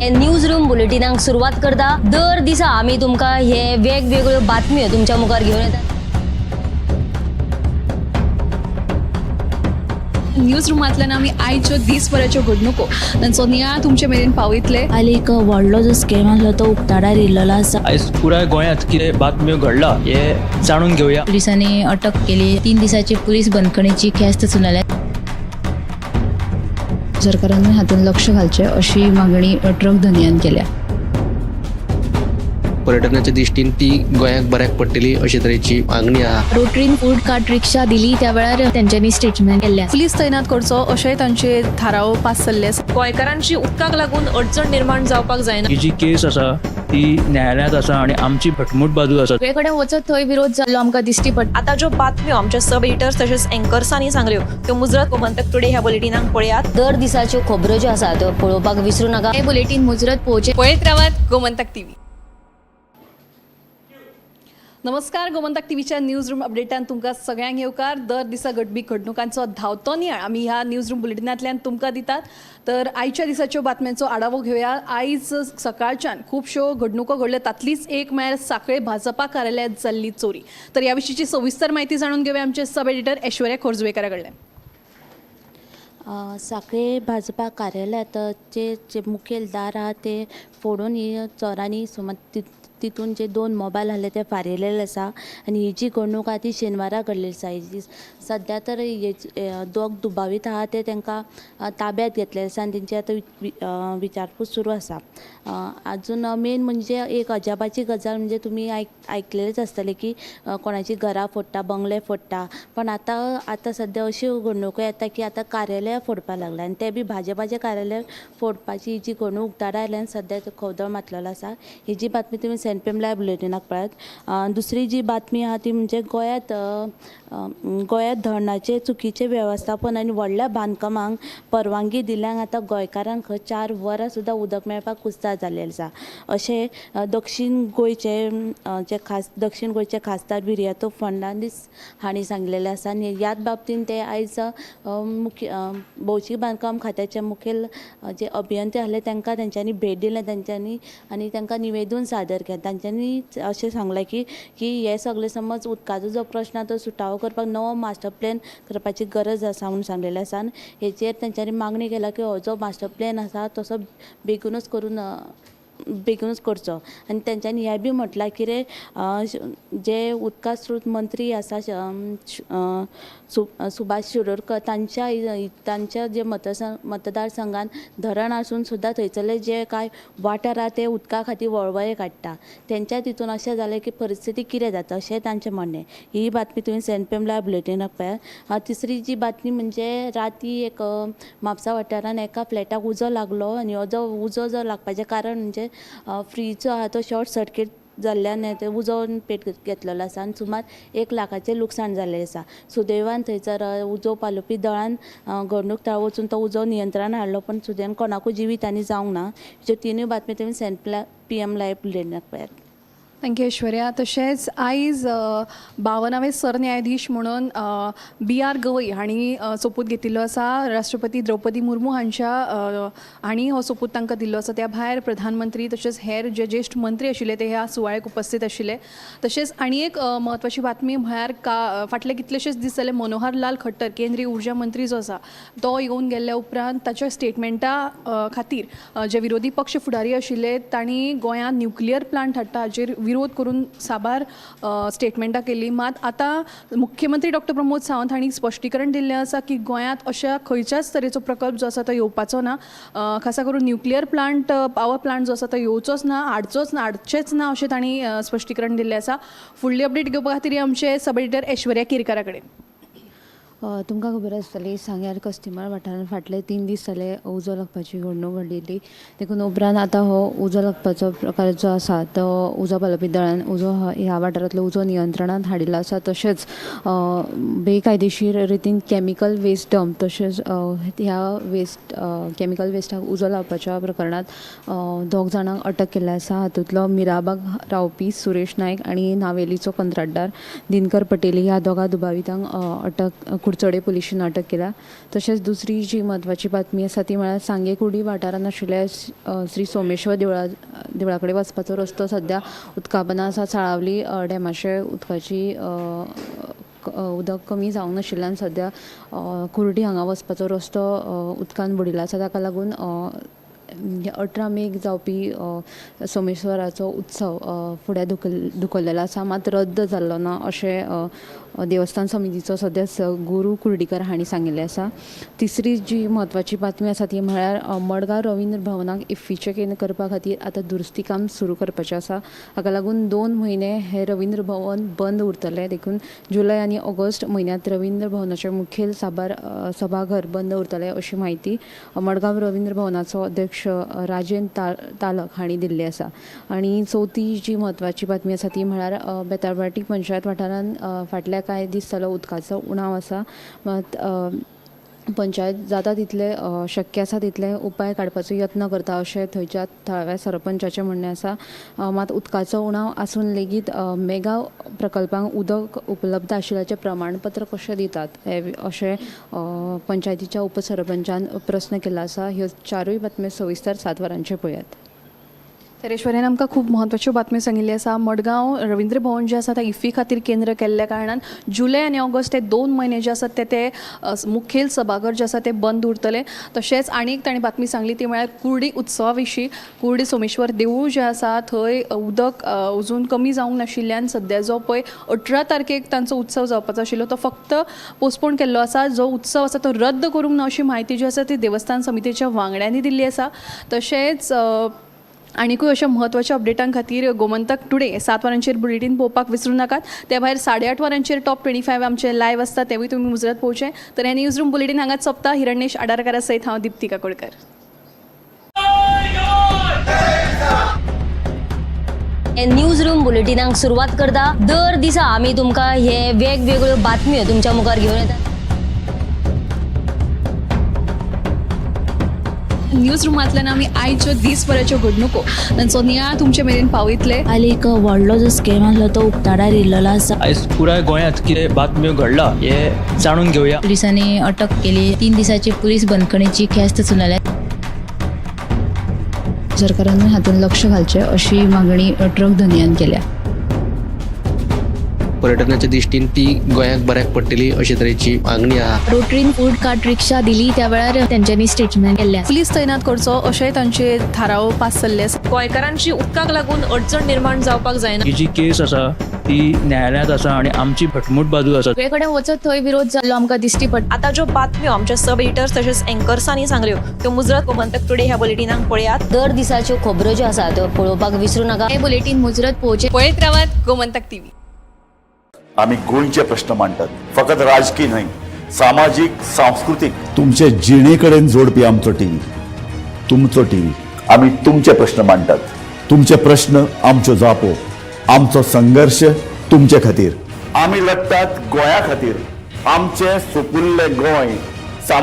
News room बुलेटिनाक सुरवात करता. दर दिसा आमी तुमकां हे वेगवेगळ्यो बातम्यो तुमच्या मुखार घेवन येतात. न्यूज रुमांतल्यान आमी आयच्यो दीसभराच्यो घडणुको तांचो नियाळ तुमचे मेरेन पावयतले. काल एक व्हडलो जो स्कॅम आसलो तो उक्ताडार येयल्लो आसा. आयज पुराय गोंयांत कितें बातम्यो घडला हे जाणून घेवया. पोलिसांनी अटक केली. 3 दिसाची पोलीस बंदखणीची ख्यास्त सुनावल्या. सरकारान हातूंत लक्ष घालचें अशी मागणी ट्रक धनयान केल्या. पर्यटनाच्या दृश्टीन ती गोंयाक बऱ्याक पडटली अशे तरेची मागणी आहा. रोटरीन फूड कार्ट रिक्षा दिली त्या वेळार तेंच्यांनी स्टेटमेंट केल्लें आसा. पुलीस तैनात करचो अशेंय तांचे थाराव पास जाल्ले आसा. गोंयकारांची उदकाक लागून अडचण निर्माण जावपाक जायना. ही जी केस आसा ती न्यायालयांत आसा आनी आमची घटमूट बाजू आसा. सगळे कडेन वचत थंय विरोध जाल्लो आमकां दिश्टी पडटा. आतां ज्यो बातम्यो आमच्या सब एडिटर्स तशेंच एंकर्सांनी सांगल्यो त्यो मुजरत गोमंतक टुडे ह्या बुलेटिनाक पळयात. दर दिसाच्यो खबरो ज्यो आसा त्यो पळोवपाक विसरू नाका. हे बुलेटीन मुजरत पळोवचें. पळयत रावात गोमंतक टीव्ही. नमस्कार, गोमंतक टीव्हीच्या न्यूज रूम अपडेटान तुमकां सगळ्यांक येवकार. दर दिसा घडपी घडणुकांचो धांवतो नियाळ आमी ह्या न्यूज रूम बुलेटिनांतल्यान तुमकां दितात. तर आयच्या दिसाच्यो बातम्यांचो आढावो घेवया. आयज सकाळच्यान खुबश्यो घडणुको घडल्यो, तातलीच एक म्हळ्यार सांखळे भाजपा कार्यालयांत जाल्ली चोरी. तर ह्या विशींची सविस्तर म्हायती जाणून घेवया आमचे सब एडिटर ऐश्वर्या खोर्जुवेकरा कडल्यान. सांखळे भाजपा कार्यालयांत जे जे मुखेल दार आहा ते फोडून ही चोरांनी सुमार तितून जे 2 मोबायल आहले ते फारयलेले आसा. आनी ही जी घडणूक आहा ती शेनवारा घडलेली आसा. ही सद्या तर हे दोग दुबावीत आहा ते तांकां ताब्यात घेतलेले आसा आनी तेंची आतां विचारपूस सुरू आसा. अजून मेन म्हणजे एक अजापाची गजाल म्हणजे तुमी आयकलेलेच आसतले की कोणाची घरां फोडटा, बंगले फोडटा, पण आतां आतां सद्या अश्यो घडणुको येता की आतां कार्यालयां फोडपाक लागला आनी ते बी भाजपाचें कार्यालय फोडपाची जी घडणूक उक्ताडार आयल्या आनी सद्या खवदळ मातलेलो आसा. ही जी बातमी तुमी सेन पी एम लायव्ह बुलेटिनाक पळयात. दुसरी जी बातमी आहा ती म्हणजे गोंयांत गोंयांत धरणाचें चुकीचें वेवस्थापन आनी व्हडल्या बांदकामांक परवानगी दिल्ल्यान आतां गोंयकारांक खंय 4 वरां सुद्दां उदक मेळपाक कुस्तार जाल्लें आसा. अशें दक्षीण गोंयचे जे दक्षीण गोंयचे खासदार विरियातो फर्नांडीस हांणी सांगलेलें आसा. आनी ह्याच बाबतीन ते आयज मुख्य भौशीक बांदकाम खात्याचे मुखेल जे अभियंते आहले तांकां तेंच्यांनी भेट दिलें तेंच्यांनी आनी तांकां निवेदन सादर केलें. तांच्यांनी अशें सांगलें की की हे सगळें समज उदकाचो जो प्रश्न आहा तो सुटावो करपाक नवो मास्टर प्लॅन करपाची गरज आसा म्हूण सांगलेलें आसा. आनी हेचेर तेंच्यांनी मागणी केला की हो जो मास्टर प्लॅन आसा तसो बेगीनूच करून बेगीनूच करचो. आनी तेंच्यांनी हें बी म्हटलां कितें जे उदका स्रोत मंत्री आसा सुभाष शिरोडकर तांच्या तांच्या जे मतदारसंघान धरण आसून सुद्दां थंयसरले जे कांय वाठार आहा ते उदका खातीर वळवळे काडटा. तेंच्या तितून अशें जालें की परिस्थिती कितें जाता अशें तांचें म्हणणें. ही बातमी तुमी सेन पी एम लायव्ह बुलेटिनाक पळयात. तिसरी जी बातमी म्हणजे राती एक म्हापसा वाठारान एका फ्लॅटाक उजो लागलो आनी हो जो उजो जो लागपाचें कारण म्हणजे फ्रीज आहा तो शॉर्ट सर्कीट जाल्ल्यान ते उजो पेट घेतलेलो आसा आनी सुमार 1 लाखाचें लुकसाण जाल्लें आसा. सुदैवान थंयसर उजो पालोवपी दळान घडणूक थळार वचून तो उजो नियंत्रणान हाडलो, पण सुदैवान कोणाकूय जिवीत हानी जावंक ना. ह्यो तिनूय बातमी तुमी सेन पी एम लायव्ह बुलेटिनाक पळयात. Thank you Aishwarya. तशेंच आयज 52वे सरन्यायाधीश म्हणून बी आर गवई हांणी सोपूत घेतिल्लो आसा. राष्ट्रपती द्रौपदी मुर्मू हांच्या हांणी हो सोपूत तांकां दिल्लो आसा. त्या भायर प्रधानमंत्री तशेंच हेर जे ज्येश्ठ मंत्री आशिल्ले ते ह्या सुवाळ्याक उपस्थित आशिल्ले. तशेंच आनी एक म्हत्वाची बातमी म्हळ्यार फाटले कितलेशेच दीस जाले मनोहर लाल खट्टर केंद्रीय उर्जा मंत्री जो आसा तो येवन गेल्ल्या उपरांत ताच्या स्टेटमेंटा खातीर जे विरोधी पक्ष फुडारी आशिल्ले तांणी गोंयांत न्युक्लियर प्लांट हाडटा हाचेर विरोध करून साबार स्टेटमेंटां केली. मात आतां मुख्यमंत्री डॉक्टर प्रमोद सावंत हांणी स्पश्टीकरण दिल्लें आसा की गोंयांत अशा खंयच्याच तरेचो प्रकल्प जो आसा तो येवपाचो ना. खासा करून न्युक्लियर प्लांट पावर प्लांट जो आसा तो येवचोच ना, हाडचोच ना, हाडचेच ना अशें तांणी स्पश्टीकरण दिल्लें आसा. फुडली अपडेट घेवपा खातीर आमचे सब एडिटर ऐश्वर्या केरकरा कडेन. तुमकां खबर आसतली सांग्यार कस्तिमार वाठारांत फाटले 3 दीस जाले उजो लागपाची घडणूक घडिल्ली. देखून उपरांत आतां हो उजो लागपाचो प्रकार जो आसा तो उजो पालोवपी दळान उजो ह्या वाठारांतलो उजो नियंत्रणांत हाडिल्लो आसा. तशेंच बेकायदेशीर रितीन केमिकल वेस्ट डंप तशेंच ह्या वेस्ट केमिकल वेस्टाक उजो लावपाच्या प्रकरणांत 2 जाणांक अटक केल्ले आसा. हातूंतलो मिराबाग रावपी सुरेश नायक आनी नावेलीचो कंत्राटदार दिनकर पटेल ह्या 2 दुबावितांक अटक कुडचडे पुलिशेन अटक केल्या. तशेंच दुसरी जी म्हत्वाची बातमी आसा ती म्हळ्यार सांगे कुर्डी वाठारांत आशिल्ल्या श्री सोमेश्वर देवळा कडेन वचपाचो रस्तो सद्या उदका पोंदा आसा. साळावली डॅमाचे उदकाची उदक कमी जावंक नाशिल्ल्यान सद्या कुर्डी हांगा वचपाचो रस्तो उदकान बुडिल्लो आसा. ताका लागून 18 मेक जावपी सोमेश्वराचो उत्सव फुडें धुकल्लेलो आसा, मात रद्द जाल्लो ना अशें देवस्थान समितीचो सदस्य गुरू कुर्डीकर हांणी सांगिल्लें आसा. तिसरी जी म्हत्वाची बातमी आसा ती म्हळ्यार मडगांव रवींद्र भवनाक इफ्फीचें केंद्र करपा खातीर आतां दुरुस्ती काम सुरू करपाचें आसा. हाका लागून 2 म्हयने हें रवींद्र भवन बंद उरतलें. देखून जुलय आनी ऑगस्ट म्हयन्यांत रवींद्र भवनाचें मुखेल सभाघर बंद उरतलें अशी म्हायती मडगांव रवींद्र भवनाचो अध्यक्ष राजेंद्र तालक हांणी दिल्ली आसा. आनी चवथी जी म्हत्वाची बातमी आसा ती म्हळ्यार बेताळभाटी पंचायत वाठारांत फाटल्या कांय दीस जालो उदकाचो उणाव आसा, मात पंचायत जाता तितले शक्य आसा तितले उपाय काडपाचो यत्न करता अशें थंयच्या थळाव्या सरपंचाचें म्हणणें आसा. मात उदकाचो उणाव आसून लेगीत मेगा प्रकल्पांक उदक उपलब्ध आशिल्ल्याचें प्रमाणपत्र कशें दितात हे अशें पंचायतीच्या उपसरपंचान प्रस्न केल्लो आसा. ह्यो चारूय बातम्यो सविस्तर 7 वरांचेर पळयात. तर ऐश्वर्यान आमकां खूब म्हत्वाच्यो बातम्यो सांगिल्ल्यो आसा. मडगांव रवींद्र भवन जें आसा तें इफ्फी खातीर केंद्र केल्ल्या कारणान जुलय आनी ऑगस्ट हे 2 म्हयने जे आसात ते मुखेल सभाघर जें आसा तें बंद उरतलें. तशेंच आनी एक ताणें बातमी सांगली ती म्हळ्यार कुर्डी उत्सवा विशीं. कुर्डी सोमेश्वर देवूळ जें आसा थंय उदक अजून कमी जावंक नाशिल्ल्यान सद्या जो पळय 18 तारखेक तांचो उत्सव जावपाचो आशिल्लो तो फक्त पोस्टपोन केल्लो आसा. जो उत्सव आसा तो रद्द करूंक ना अशी म्हायती जी आसा ती देवस्थान समितीच्या वांगड्यांनी दिल्ली आसा. तशेंच आनिकूय अशा म्हत्वाच्या अपडेटां खातीर गोमंतक टुडे 7 वरांचेर बुलेटीन पळोवपाक विसरूं नाकात. त्या भायर 8:30 वरांचेर टॉप 25 आमचें लायव्ह आसता, तेवूय तुमी मुजरत पळोवचें. तर हें न्यूज रूम बुलेटीन हांगाच सोंपता. हिरण्येश आडारकारा सयत हांव दीप्ती काकोडकर. हे न्यूज रूम बुलेटिनाक सुरवात करता. दर दिसा आमी तुमकां हे वेगवेगळ्यो बातम्यो तुमच्या मुखार घेवन येतात. न्यूज रुमांतल्यान आमी आयच्यो दीसभराच्यो घडणुको तांचो नियाळ तुमचे मेरेन पावयतले. काल एक व्हडलो जो स्कॅम आसलो तो उक्ताडार येयल्लो आसा. आयज पुराय गोंयांत कितें बातम्यो घडला हे जाणून घेवया. पुलिसांनी अटक केली. 3 दिसाची पुलीस बंदखणीची ख्यास्त सुनायल्या. सरकारानूय हातूंत लक्ष घालचें अशी मागणी ट्रक धनयान केल्या. पर्यटनाच्या दृश्टीन ती गोंयाक बऱ्याक पडटली अशे तरेची मागणी आहा. रोटरीन फूड कार्ट रिक्षा दिली त्या वेळार तेंच्यांनी स्टेटमेंट केल्लें आसा. पुलीस तैनात करचो अशेंय तांचे थाराव पास जाल्ले आसा. गोंयकारांची उदकाक लागून अडचण निर्माण जावपाक जायना. ही जी केस आसा ती न्यायालयांत आसा आनी आमची घटमूट बाजू आसा. सगळे कडेन वचत थंय विरोध जाल्लो आमकां दिश्टी पडटा. आतां ज्यो बातम्यो आमच्या सब एडिटर्स तशेंच एंकर्सांनी सांगल्यो त्यो मुजरत गोमंतक टुडे ह्या बुलेटिनाक पळयात. दर दिसाच्यो खबरो ज्यो आसा त्यो पळोवपाक विसरूं नाका. हे बुलेटीन मुजरत पळोवचें. पळयत रावात गोमंतक टीव्ही. आमी गोंयचे प्रश्न मांडटात, फकत राजकी न्हय, सामाजीक, सांस्कृतीक. तुमचे जिणे कडेन जोडपी आमचो टीव्ही, तुमचो टीव्ही. आमी तुमचे प्रश्न मांडटात. तुमचे प्रश्न आमच्यो जापो, आमचो संघर्श तुमचे खातीर. आमी लडटात गोंया खातीर, आमचें सुपुल्लें गोंय.